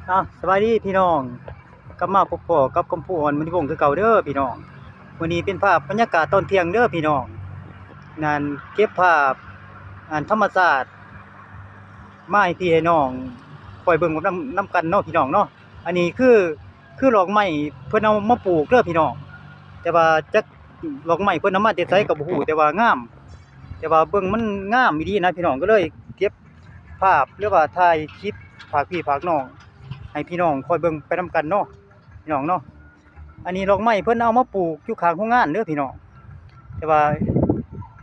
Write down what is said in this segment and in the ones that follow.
ອ້າວ ສະບາຍດີພີ່ນ້ອງ ກັບມາພົບພໍ້ກັບຄຳພູ ອອນ ມະນີວົງ ຄືເກົ່າເດີພີ່ນ້ອງ. ມື້ນີ້ເປັນພາບບັນຍາກາດຕອນທ່ຽງເດີພີ່ນ້ອງ ນັ້ນເກັບພາບ ອັນ ທຳມະຊາດມາໃຫ້ພີ່ໃຫ້ນ້ອງ ຄ່ອຍເບິ່ງນຳ ນຳກັນເນາະພີ່ນ້ອງເນາະ. ອັນນີ້ຄື ຄືດອກໄມ້ເພິ່ນເອົາມາປູກເດີພີ່ນ້ອງ ແຕ່ວ່າຈັກດອກໄມ້ເພິ່ນເອົາມາແຕ່ໃສກໍບໍ່ຮູ້ ແຕ່ວ່າງາມ ແຕ່ວ່າເບິ່ງມັນງາມອີ່ຫຼີນະພີ່ນ້ອງ ກໍເລີຍເກັບພາບ ຫຼືວ່າຖ່າຍຄລິບຝາກພີ່ຝາກນ້ອງໃຫ້ພີ່ນ້ອງຄ່ອຍເບິ່ງໄປນຳກັນເນາະພີ່ນ້ອງເນາະ. ອັນນີ້ດອກໄມ້ເພິ່ນເອົາມາປູກຢູ່ຂ້າງໂຮງງານເດີພີ່ນ້ອງ ແຕ່ວ່າ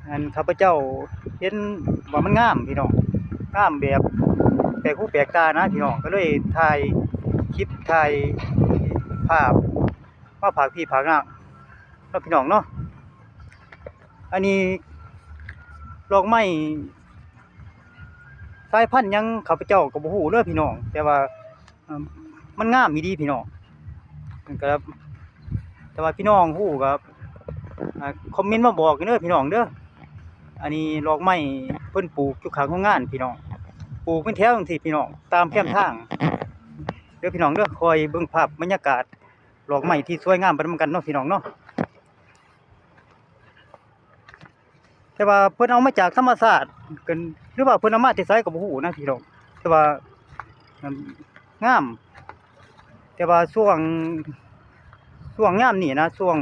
ອັນ ຂ້າພະເຈົ້າເຫັນວ່າມັນງາມພີ່ນ້ອງ ງາມແບບແປກຫູແປກຕານະພີ່ນ້ອງ ກໍເລີຍຖ່າຍຄລິບ ຖ່າຍພາບມາຝາກພີ່ຝາກນ້ອງເນາະພີ່ນ້ອງເນາະ. ອັນນີ້ດອກໄມ້ສາຍພັນຫຍັງ ຂ້າພະເຈົ້າກໍບໍ່ຮູ້ເດີພີ່ນ້ອງ ແຕ່ວ່າ ມັນງາມອີ່ຫຼີພີ່ນ້ອງ ມັນກໍ ແຕ່ວ່າພີ່ນ້ອງຮູ້ກໍ ອ່າ ຄອມເມັນມາບອກເດີພີ່ນ້ອງເດີ. ອັນນີ້ດອກໄມ້ເພິ່ນປູກຢູ່ຂ້າງໂຮງງານພີ່ນ້ອງ ປູກເປັນແຖວຈັ່ງຊີ້ພີ່ນ້ອງ ຕາມແຄມທາງເດີພີ່ນ້ອງເດີ. ຄ່ອຍເບິ່ງພາບບັນຍາກາດດອກໄມ້ທີ່ສວຍງາມໄປນຳກັນເນາະພີ່ນ້ອງເນາະ. ແຕ່ວ່າເພິ່ນເອົາມາຈາກທຳມະຊາດ ກໍ ຫຼືວ່າເພິ່ນເອົາມາແຕ່ໃສກໍບໍ່ຮູ້ນະພີ່ນ້ອງ ແຕ່ວ່າ ງາມ ແຕ່ວ່າຊ່ວງ ຊ່ວງຍາມນີ້ນະ ຊ່ວງ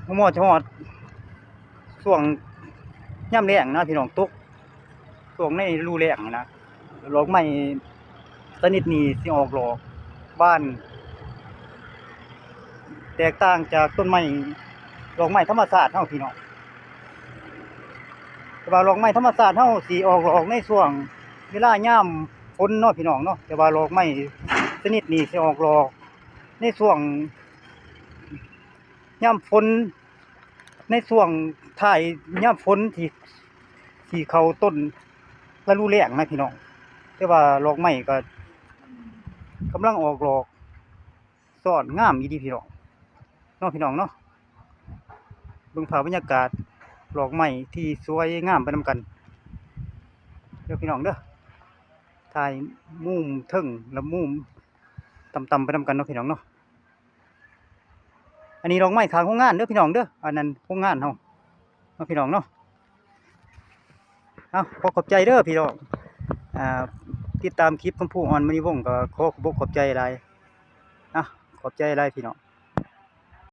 ຮອດ ຮອດຊ່ວງຍາມແລ້ງນະພີ່ນ້ອງ ຕົກ ຊ່ວງໃນລະດູແລ້ງນະ ດອກໄມ້ຊະນິດນີ້ຊິອອກດອກບານ ແຕກຕ່າງຈາກຕົ້ນໄມ້ ດອກໄມ້ທຳມະຊາດເຮົາພີ່ນ້ອງ. ແຕ່ວ່າດອກໄມ້ທຳມະຊາດເຮົາຊິອອກດອກໃນຊ່ວງເວລາຍາມຝົນເນາະພີ່ນ້ອງເນາະ ແຕ່ວ່າດອກໄມ້ຊະນິດນີ້ຊິອອກດອກໃນຊ່ວງຍາມຝົນ ໃນຊ່ວງທ້າຍຍາມຝົນທີ່ ທີ່ເຂົ້າຕົ້ນລະດູແລ້ງນະພີ່ນ້ອງ. ແຕ່ວ່າດອກໄມ້ກໍກຳລັງອອກດອກຊ້ອນງາມອີ່ຫຼີພີ່ນ້ອງເນາະ ພີ່ນ້ອງເນາະ. ເບິ່ງພາບບັນຍາກາດດອກໄມ້ທີ່ສວຍງາມໄປນຳກັນເດີພີ່ນ້ອງເດີ ຖ່າຍມຸມເທິງ ແລະ ມຸມຕ່ຳໆໄປນຳກັນເນາະ ພີ່ນ້ອງເນາະ. ອັນນີ້ດອກໄມ້ຂ້າງໂຮງງານເດີພີ່ນ້ອງເດີ ອັນນັ້ນໂຮງງານເຮົາເນາະ ພີ່ນ້ອງເນາະ. ເອົາ ຂໍຂອບໃຈເດີພີ່ນ້ອງ ອ່າ ຕິດຕາມຄລິບຄຳພູ ອອນ ມະນີວົງ ກໍຂໍຂອບອົກຂອບໃຈຫຼາຍ ອ່າ ຂອບໃຈຫຼາຍພີ່ນ້ອງ.